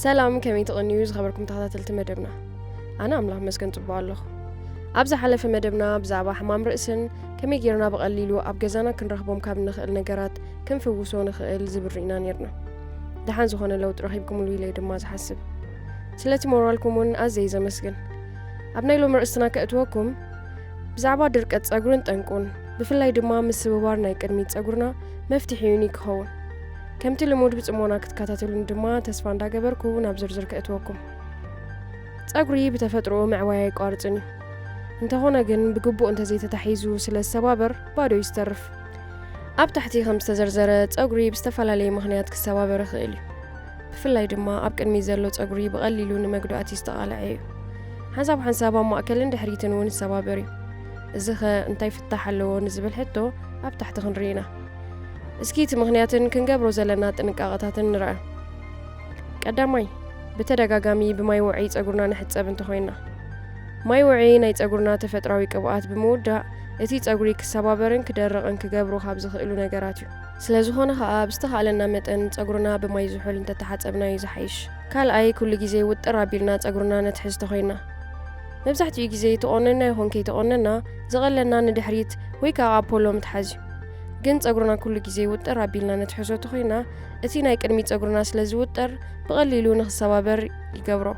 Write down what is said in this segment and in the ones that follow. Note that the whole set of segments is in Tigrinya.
ሰላም፣ ከመይ ትቕንዩ ዝኸበርኩም ተኸታተልቲ መደብና? ኣነ ኣምላኽ መስገን ጽቡቕ ኣለኹ። ኣብ ዝሓለፈ መደብና ብዛዕባ ሕማም ርእስን ከመይ ጌርና ብቐሊሉ ኣብ ገዛና ክንረኽቦም ካብ ንኽእል ነገራት ክንፍውሶ ንኽእል ዝብል ርኢና ኔርና። ደሓን ዝኾነ ለውጢ ረኺብኩምሉ ኢለ ድማ ዝሓስብ። ስለቲ ሞራልኩም እውን ኣዘይ ዘመስግን። ኣብ ናይ ሎሚ ርእስትና ከእትወኩም፣ ብዛዕባ ድርቀት ጸጉርን ጠንቁን፣ ብፍላይ ድማ ምስብባር ናይ ቅድሚት ጸጉርና መፍትሒኡን እዩ ክኸውን። ከምቲ ልሙድ ብጽሞና ክትከታተሉን ድማ ተስፋ እንዳገበርኩ ናብ ዝርዝር ከእትወኩም። ጸጉሪ ብተፈጥሮኡ ምዕባይ ኣይቋርጽን እዩ። እንተኾነ ግን ብግቡእ እንተዘይተታሒዙ ስለ ዝሰባበር ባዶ እዩ ዝተርፍ። ኣብ ታሕቲ ከም ዝተዘርዘረ ጸጉሪ ብዝተፈላለየ ምኽንያት ክሰባበር ይኽእል እዩ። ብፍላይ ድማ ኣብ ቅድሚት ዘሎ ጸጉሪ ብቐሊሉ ንመጉዳእቲ ዝተቓልዐ እዩ። ሓንሳብ ሓንሳብ ኣብ ማእከልን ድሕሪትን እውን ይሰባበር እዩ። እዚኸ እንታይ ፍታሕ ኣለዎ ንዝብል ሕቶ ኣብ ታሕቲ ክንርኢ ኢና። እስኪ እቲ ምኽንያትን ክንገብሮ ዘለና ጥንቃቐታትን ንርኣ። ቀዳማይ፣ ብተደጋጋሚ ብማይ ውዑይ ጸጉርና ንሕጸብ እንተኾይንና። ማይ ውዑይ ናይ ጸጉርና ተፈጥራዊ ቅብኣት ብምውዳእ እቲ ጸጉሪ ክሰባበርን ክደርቕን ክገብሩ ካብ ዝኽእሉ ነገራት እዩ። ስለ ዝኾነ ኸኣ ብዝተኻእለና መጠን ጸጉርና ብማይ ዝሑል እንተተሓጸብና እዩ ዝሓይሽ። ካልኣይ፣ ኩሉ ግዜ ውጥር ኣቢልና ጸጉርና ነትሕዝ ተኾይንና። መብዛሕትኡ ግዜ ተቖነና ይኹን ከይተቖነና ዝቐለና ንድሕሪት ወይ ከኣ ኣፖሎ ምትሓዝ እዩ። ግን ጸጉርና ኩሉ ግዜ ውጥር ኣቢልና ነትሕዞ ተኾይንና እቲ ናይ ቅድሚት ጸጉርና ስለ ዝውጠር ብቐሊሉ ንኽሰባበር ይገብሮ።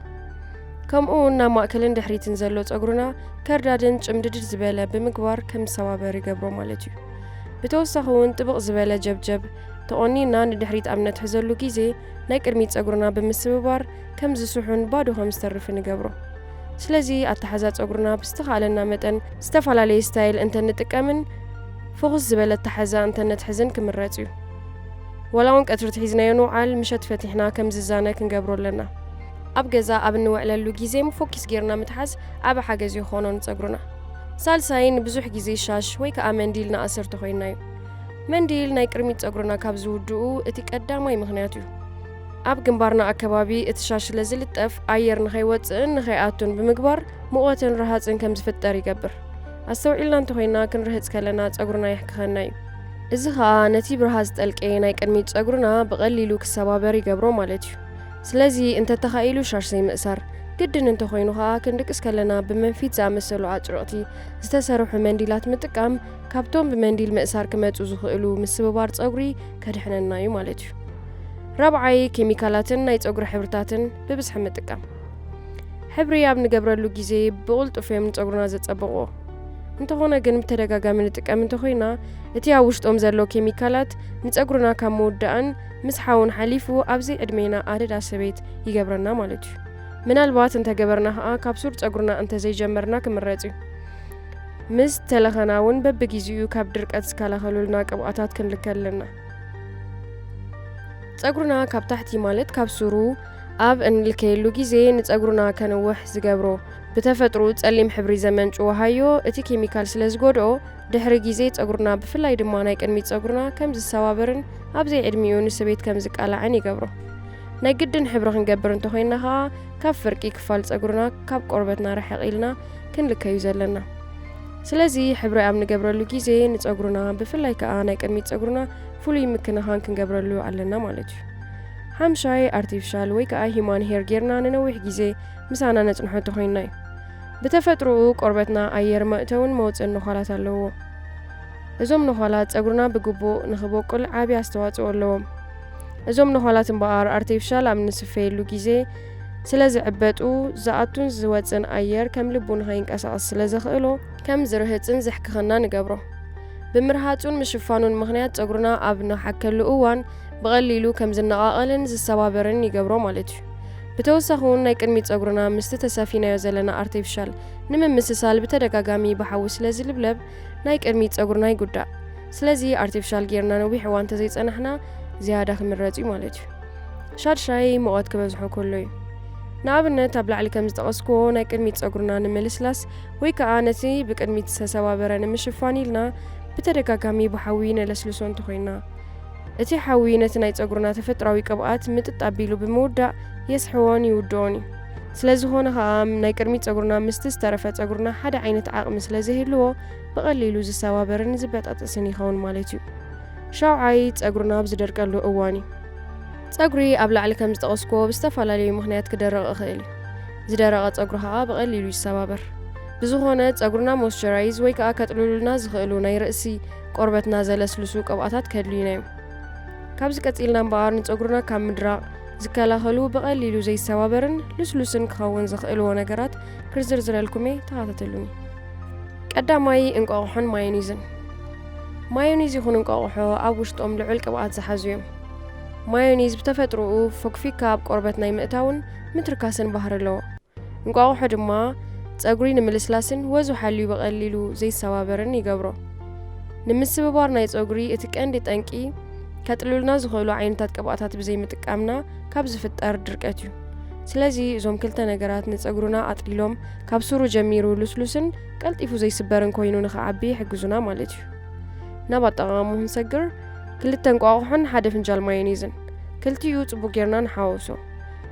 ከምኡ እውን ናብ ማእከልን ድሕሪትን ዘሎ ጸጉርና ከርዳድን ጭምድድድ ዝበለ ብምግባር ከም ዝሰባበር ይገብሮ ማለት እዩ። ብተወሳኺ እውን ጥብቕ ዝበለ ጀብጀብ ተቖኒና ንድሕሪት ኣብ ነትሕዘሉ ግዜ ናይ ቅድሚት ጸጉርና ብምስብባር ከም ዝስሑን ባዶ ከም ዝተርፍን ይገብሮ። ስለዚ ኣተሓዛ ጸጉርና ብዝተኻእለና መጠን ዝተፈላለየ ስታይል እንተንጥቀምን ፍኹስ ዝበለ ኣተሓዛ እንተነትሕዝን ክምረጽ እዩ። ዋላ እውን ቀትሪ ትሒዝናዮ ንውዓል፣ ምሸት ፈቲሕና ከም ዝዛነ ክንገብሮ ኣለና። ኣብ ገዛ ኣብ እንውዕለሉ ግዜ ፎኪስ ጌርና ምትሓዝ ዓቢ ሓገዝ ይኾኖ ንጸጉርና። ሳልሳይ፣ ንብዙሕ ግዜ ሻሽ ወይ ከኣ መንዲል ንኣስር ተኾይንና እዩ። መንዲል ናይ ቅድሚት ጸጉርና ካብ ዝውድኡ እቲ ቀዳማይ ምኽንያት እዩ። ኣብ ግንባርና ኣከባቢ እቲ ሻሽ ስለ ዝልጠፍ ኣየር ንኸይወጽእን ንኸይኣቱን ብምግባር ሙቐትን ረሃጽን ከም ዝፍጠር ይገብር። ኣስተውዒልና እንተኾይንና ክንርህጽ ከለና ጸጉርና የሕክኸና እዩ። እዚ ኸኣ ነቲ ብረሃጽ ጠልቂ ናይ ቅድሚት ጸጉርና ብቐሊሉ ክሰባበር ይገብሮ ማለት እዩ። ስለዚ እንተተኻኢሉ ሻሽ ዘይምእሳር፣ ግድን እንተኾይኑ ኸኣ ክንድቅስ ከለና ብመንፊት ዝኣመሰሉ ኣጭርቕቲ ዝተሰርሑ መንዲላት ምጥቃም ካብቶም ብመንዲል ምእሳር ክመጹ ዝኽእሉ ምስብባር ጸጉሪ ከድሕነና እዩ ማለት እዩ። ራብዓይ፣ ኬሚካላትን ናይ ጸጉሪ ሕብርታትን ብብዝሒ ምጥቃም። ሕብሪ ኣብ ንገብረሉ ግዜ ብቕልጡፍ እዮም ንጸጉርና ዘጸብቕዎ። እንተኾነ ግን ብተደጋጋሚ ንጥቀም እንተኾይና እቲ ኣብ ውሽጦም ዘሎ ኬሚካላት ንጸጉርና ካብ ምውዳእን ምስሓውን ሓሊፉ ኣብዚ ዕድሜና ኣደዳ ሰበይት ይገብረና ማለት እዩ። ምናልባት እንተገበርና ኸኣ ካብ ሱር ጸጉርና እንተዘይጀመርና ክምረጽ እዩ። ምስ ተለኸና እውን በብግዜኡ ካብ ድርቀት ዝከላኸሉልና ቅብኣታት ክንልከ ኣለና። ጸጉርና ካብ ታሕቲ ማለት ካብ ሱሩ ኣብ እንልከየሉ ግዜ ንጸጉርና ከንውሕ ዝገብሮ ብተፈጥሮ ጸሊም ሕብሪ ዘመንጭዎ ሃዮ እቲ ኬሚካል ስለ ዝጎድኦ ድሕሪ ግዜ ጸጉርና ብፍላይ ድማ ናይ ቅድሚት ጸጉርና ከም ዝሰባበርን ኣብ ዘይዕድሚኡ ንስቤት ከም ዝቃላዕን ይገብሮ። ናይ ግድን ሕብሪ ክንገብር እንተኾይንና ኸኣ ካብ ፍርቂ ክፋል ጸጉርና ካብ ቆርበትና ርሕቕ ኢልና ክንልከዩ ዘለና። ስለዚ ሕብሪ ኣብ ንገብረሉ ግዜ ንጸጉርና ብፍላይ ከኣ ናይ ቅድሚት ጸጉርና ፍሉይ ምክንኻን ክንገብረሉ ኣለና ማለት እዩ። ሓምሻይ ኣርቲፊሻል ወይ ከኣ ሂማን ሄር ጌርና ንነዊሕ ግዜ ምሳና ነጽንሖ እንተኾይንና እዩ። ብተፈጥሮኡ ቆርበትና ኣየር መእተውን መውጽእን ነዃላት ኣለዎ። እዞም ነዃላት ጸጉርና ብግቡእ ንኽበቁል ዓቢ ኣስተዋጽኦ ኣለዎም። እዞም ነዃላት እምበኣር ኣርቲፊሻል ኣብ ንስፈየሉ ግዜ ስለ ዝዕበጡ ዝኣቱን ዝወጽእን ኣየር ከም ልቡ ንኸይንቀሳቐስ ስለ ዘኽእሎ ከም ዝርህጽን ዘሕክኸና ንገብሮ። ብምርሃጹን ምሽፋኑን ምኽንያት ጸጉርና ኣብ ንሓከሉ እዋን ብቐሊሉ ከም ዝነቓቐልን ዝሰባበርን ይገብሮ ማለት እዩ። ብተወሳኺ እውን ናይ ቅድሚት ጸጉርና ምስቲ ተሰፊናዮ ዘለና ኣርቲፊሻል ንምምስሳል ብተደጋጋሚ ብሓዊ ስለ ዝልብለብ ናይ ቅድሚት ጸጉርና ይጉዳእ። ስለዚ ኣርቲፊሻል ጌርና ነዊሕ እዋን እንተዘይጸናሕና ዝያዳ ክምረጽ እዩ ማለት እዩ። ሻድሻይ ሙቐት ክበዝሖ ከሎ እዩ። ንኣብነት ኣብ ላዕሊ ከም ዝጠቐስክዎ ናይ ቅድሚት ጸጉርና ንምልስላስ ወይ ከኣ ነቲ ብቅድሚት ዝተሰባበረ ንምሽፋን ኢልና ብተደጋጋሚ ብሓዊ ነለስልሶ እንተኾይንና እቲ ሓዊ ነቲ ናይ ጸጉርና ተፈጥራዊ ቅብኣት ምጥጥ ኣቢሉ ብምውዳእ የስሕዎን ይውድኦን እዩ። ስለ ዝኾነ ኸኣ ናይ ቅድሚት ጸጉርና ምስቲ ዝተረፈ ጸጉርና ሓደ ዓይነት ዓቕሚ ስለ ዘይህልዎ ብቐሊሉ ዝሰባበርን ዝበጣጠስን ይኸውን ማለት እዩ። ሻውዓይ ጸጉርና ኣብ ዝደርቀሉ እዋን እዩ። ጸጉሪ ኣብ ላዕሊ ከም ዝጠቐስኩዎ ብዝተፈላለዩ ምኽንያት ክደርቕ ይኽእል እዩ። ዝደረቐ ጸጉሪ ኸኣ ብቐሊሉ ይሰባበር። ብዝኾነ፣ ጸጉርና ሞይስቸራይዝ ወይ ከኣ ከጥልሉልና ዝኽእሉ ናይ ርእሲ ቆርበትና ዘለስልሱ ቅብኣታት ከድልዩና እዮም። ካብዚ ቀጺልና እምበኣር ንጸጉርና ካብ ምድራቕ ዝከላኸሉ ብቐሊሉ ዘይሰባበርን ልስሉስን ክኸውን ዘኽእልዎ ነገራት ክዝርዝረልኩም እየ፣ ተኸታተሉኒ። ቀዳማይ፣ እንቋቑሖን ማዮኒዝን። ማዮኒዝ ይኹን እንቋቑሖ ኣብ ውሽጦም ልዑል ቅብኣት ዝሓዙ እዮም። ማዮኒዝ ብተፈጥሮኡ ፎክፊካ ኣብ ቆርበት ናይ ምእታውን ምትርካስን ባህሪ ኣለዎ። እንቋቑሖ ድማ ጸጉሪ ንምልስላስን ወዙ ሓልዩ ብቐሊሉ ዘይሰባበርን ይገብሮ። ንምስብባር ናይ ጸጉሪ እቲ ቀንዲ ጠንቂ፣ ከጥልሉና ዝኽእሉ ዓይነታት ቅብኣታት ብዘይምጥቃምና ካብ ዝፍጠር ድርቀት እዩ። ስለዚ እዞም ክልተ ነገራት ንጸጉርና ኣጥሊሎም ካብ ሱሩ ጀሚሩ ልስሉስን ቀልጢፉ ዘይስበርን ኮይኑ ንኽዓቢ ይሕግዙና ማለት እዩ። ናብ ኣጠቓቕምኡ ክንሰግር፣ ክልተ እንቋቑሖን ሓደ ፍንጃል ማዮኒዝን፣ ክልቲኡ ጽቡቕ ጌርና ንሓዋውሶ።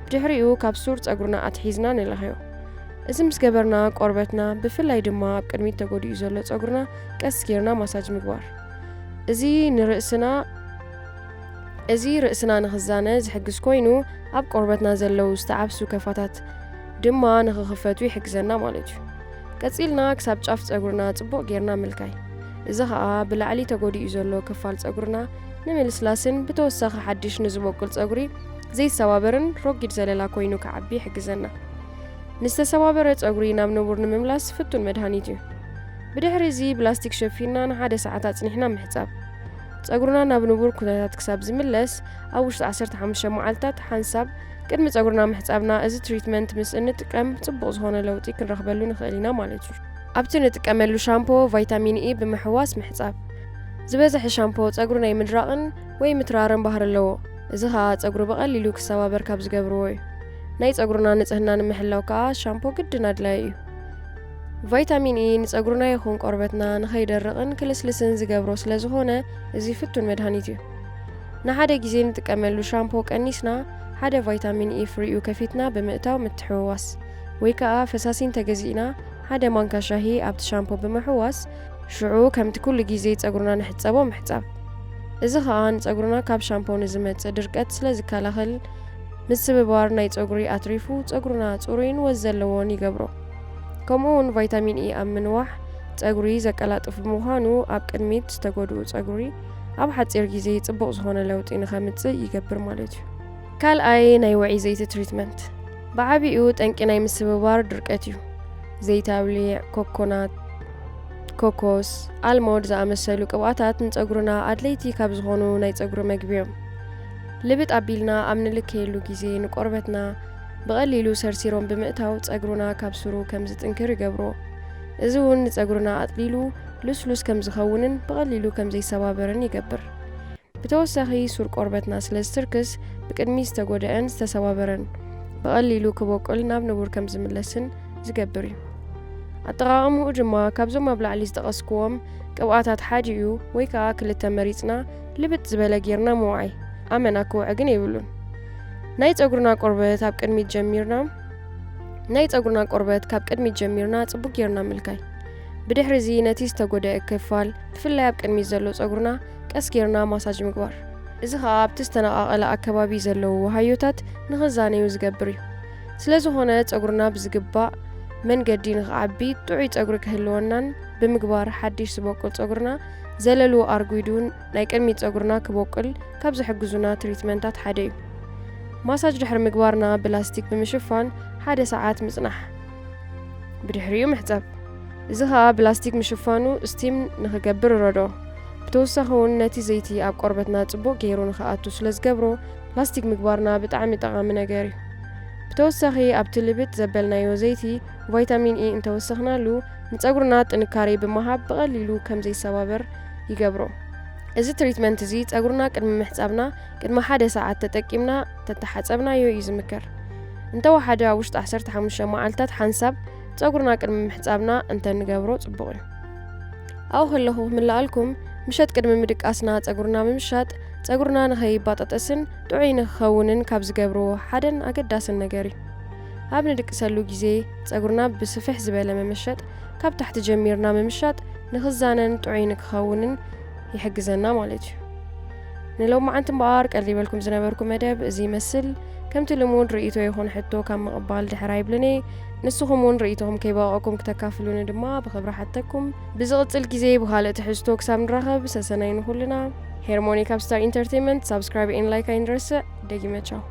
ብድሕሪኡ ካብ ሱር ጸጉርና ኣትሒዝና ንለኽዮ። እዚ ምስ ገበርና፣ ቆርበትና፣ ብፍላይ ድማ ኣብ ቅድሚት ተጎዲኡ ዘሎ ጸጉርና ቀስ ጌርና ማሳጅ ምግባር። እዚ ንርእስና፣ እዚ ርእስና ንኽዛነ ዝሕግዝ ኮይኑ፣ ኣብ ቆርበትና ዘለዉ ዝተዓብሱ ከፋታት ድማ ንኽኽፈቱ ይሕግዘና ማለት እዩ። ቀጺልና ክሳብ ጫፍ ጸጉርና ጽቡቕ ጌርና ምልካይ። እዚ ኸኣ ብላዕሊ ተጎዲኡ ዘሎ ክፋል ጸጉርና ንምልስላስን ብተወሳኺ ሓድሽ ንዝቦቅል ጸጉሪ ዘይሰባበርን ረጒድ ዘለላ ኮይኑ ክዓቢ ይሕግዘና። ንዝተሰባበረ ጸጉሪ ናብ ንቡር ንምምላስ ፍቱን መድሃኒት እዩ። ብድሕሪ እዚ ብላስቲክ ሸፊንና ንሓደ ሰዓት ኣጽኒሕና ምሕጻብ። ጸጉርና ናብ ንቡር ኩነታት ክሳብ ዝምለስ ኣብ ውሽጢ ዓሰርተ ሓሙሽተ መዓልታት ሓንሳብ ቅድሚ ጸጉርና ምሕጻብና እዚ ትሪትመንት ምስ እንጥቀም ጽቡቕ ዝኾነ ለውጢ ክንረኽበሉ ንኽእል ኢና ማለት እዩ። ኣብቲ ንጥቀመሉ ሻምፖ ቫይታሚን ኢ ብምሕዋስ ምሕጻብ። ዝበዝሐ ሻምፖ ጸጉሪ ናይ ምድራቕን ወይ ምትራርን ባህሪ ኣለዎ። እዚ ኸኣ ጸጉሪ ብቐሊሉ ክሰባበር ካብ ዝገብርዎ እዩ። ናይ ጸጉርና ንጽህና ንምሕላው ከኣ ሻምፖ ግድን ኣድላዪ እዩ። ቫይታሚን ኢ ንጸጉርና ይኹን ቆርበትና ንኸይደርቕን ክልስልስን ዝገብሮ ስለ ዝኾነ፣ እዚ ፍቱን መድሃኒት እዩ። ንሓደ ግዜ ንጥቀመሉ ሻምፖ ቀኒስና፣ ሓደ ቫይታሚን ኢ ፍሪኡ ከፊትና ብምእታው ምትሕውዋስ፣ ወይ ከኣ ፈሳሲ እንተገዚእና፣ ሓደ ማንካ ሻሂ ኣብቲ ሻምፖ ብምሕዋስ፣ ሽዑ ከምቲ ኩሉ ግዜ ጸጉርና ንሕጸቦ ምሕጻብ። እዚ ኸኣ ንጸጉርና ካብ ሻምፖ ንዝመጽእ ድርቀት ስለ ዝከላኸል፣ ምስብባር ናይ ጸጉሪ ኣትሪፉ ጸጉርና ጽሩይን ወዝ ዘለዎን ይገብሮ። ከምኡ እውን ቫይታሚን ኢ ኣብ ምንዋሕ ጸጉሪ ዘቀላጥፍ ብምዃኑ፣ ኣብ ቅድሚት ዝተጎድኡ ጸጉሪ ኣብ ሓጺር ግዜ ጽቡቕ ዝኾነ ለውጢ ንኸምጽእ ይገብር ማለት እዩ። ካልኣይ፣ ናይ ውዑይ ዘይቲ ትሪትመንት። ብዓቢኡ ጠንቂ ናይ ምስብባር ድርቀት እዩ። ዘይቲ ኣውሊዕ፣ ኮኮናት፣ ኮኮስ፣ ኣልሞንድ ዝኣመሰሉ ቅብኣታት ንጸጉርና ኣድለይቲ ካብ ዝኾኑ ናይ ጸጉሪ መግቢ እዮም። ልብጥ ኣቢልና ኣብ ንልከየሉ ግዜ ንቆርበትና ብቐሊሉ ሰርሲሮም ብምእታው ጸጉርና ካብ ስሩ ከም ዝጥንክር ይገብሮ። እዚ እውን ንጸጉርና ኣጥሊሉ ልስሉስ ከም ዝኸውንን ብቐሊሉ ከም ዘይሰባበርን ይገብር። ብተወሳኺ ሱር ቆርበትና ስለ ዝትርክስ ብቅድሚ ዝተጎደአን ዝተሰባበረን ብቐሊሉ ክቦቅል ናብ ንቡር ከም ዝምለስን ዝገብር እዩ። ኣጠቓቕምኡ ድማ ካብዞም ኣብ ላዕሊ ዝጠቐስክዎም ቅብኣታት ሓዲኡ ወይ ከዓ ክልተ መሪፅና ልብጥ ዝበለ ጌርና ምውዓይ። ኣመና ክውዐ ግን የብሉን። ናይ ፀጉርና ቆርበት ኣብ ቅድሚት ጀሚርና ናይ ፀጉርና ቆርበት ካብ ቅድሚት ጀሚርና ፅቡቅ ጌርና ምልካይ። ብድሕሪ እዚ ነቲ ዝተጎደአ ክፋል ብፍላይ ኣብ ቅድሚት ዘሎ ፀጉርና ቀስ ጌርና ማሳጅ ምግባር። እዚ ከዓ ኣብቲ ዝተነቓቐለ ኣከባቢ ዘለዉ ወሃዮታት ንኽዛነዩ ዝገብር እዩ። ስለ ዝኾነ ፀጉርና ብዝግባእ መንገዲ ንኽዓቢ ጥዑይ ፀጉሪ ክህልወናን ብምግባር ሓድሽ ዝበቁል ፀጉርና ዘለሉ ኣርጒዱ ናይ ቅድሚት ጸጉርና ክቦቅል ካብ ዝሕግዙና ትሪትመንታት ሓደ እዩ። ማሳጅ ድሕሪ ምግባርና ብላስቲክ ብምሽፋን ሓደ ሰዓት ምጽናሕ። ብድሕሪኡ ምሕጻብ። እዚ ኸኣ ብላስቲክ ምሽፋኑ ስቲም ንኽገብር ይረድኦ። ብተወሳኺ እውን ነቲ ዘይቲ ኣብ ቆርበትና ጽቡቕ ገይሩ ንኽኣቱ ስለ ዝገብሮ ላስቲክ ምግባርና ብጣዕሚ ጠቓሚ ነገር እዩ። ብተወሳኺ ኣብቲ ልብጥ ዘበልናዮ ዘይቲ ቫይታሚን ኢ እንተወሰኽናሉ ንጸጉርና ጥንካሬ ብምሃብ ብቐሊሉ ከም ዘይሰባበር ይገብሮ። እዚ ትሪትመንት እዚ ጸጉርና ቅድሚ ምሕጻብና ቅድሚ ሓደ ሰዓት ተጠቂምና ተተሓጸብናዮ እዩ ዝምከር። እንተወሓደ ኣብ ውሽጢ ዓሰርተ ሓሙሽተ መዓልታት ሓንሳብ ጸጉርና ቅድሚ ምሕጻብና እንተንገብሮ ጽቡቕ እዩ። ኣብኡ ከለኹ ክምልኣልኩም፣ ምሸት ቅድሚ ምድቃስና ጸጉርና ምምሻጥ ጸጉርና ንኸይባጣጠስን ጥዑይ ንኽኸውንን ካብ ዝገብርዎ ሓደን ኣገዳስን ነገር እዩ። ኣብ ንድቅሰሉ ግዜ ጸጉርና ብስፍሕ ዝበለ መመሸጥ ካብ ታሕቲ ጀሚርና ምምሻጥ ንኽዛነን ጥዑይ ንክኸውንን ይሕግዘና ማለት እዩ። ንሎማዓንቲ እምበኣር ቀሪበልኩም ዝነበርኩ መደብ እዚ ይመስል። ከምቲ ልሙድ ርእይቶ ይኹን ሕቶ ካብ ምቕባል ድሕር ኣይብልን እየ። ንስኹም እውን ርእይቶኹም ከይበቐዕኩም ክተካፍሉኒ ድማ ብኽብሪ ሓተኩም። ብዝቕጽል ግዜ ብኻልእ ትሕዝቶ ክሳብ ንራኸብ ሰሰናይ ንኹልና። ሄርሞኒ ካብ ስታር ኢንተርቴይንመንት። ሳብስክራይብ ኤን ላይክ ኣይንረስዕ። ደጊመ ቻው።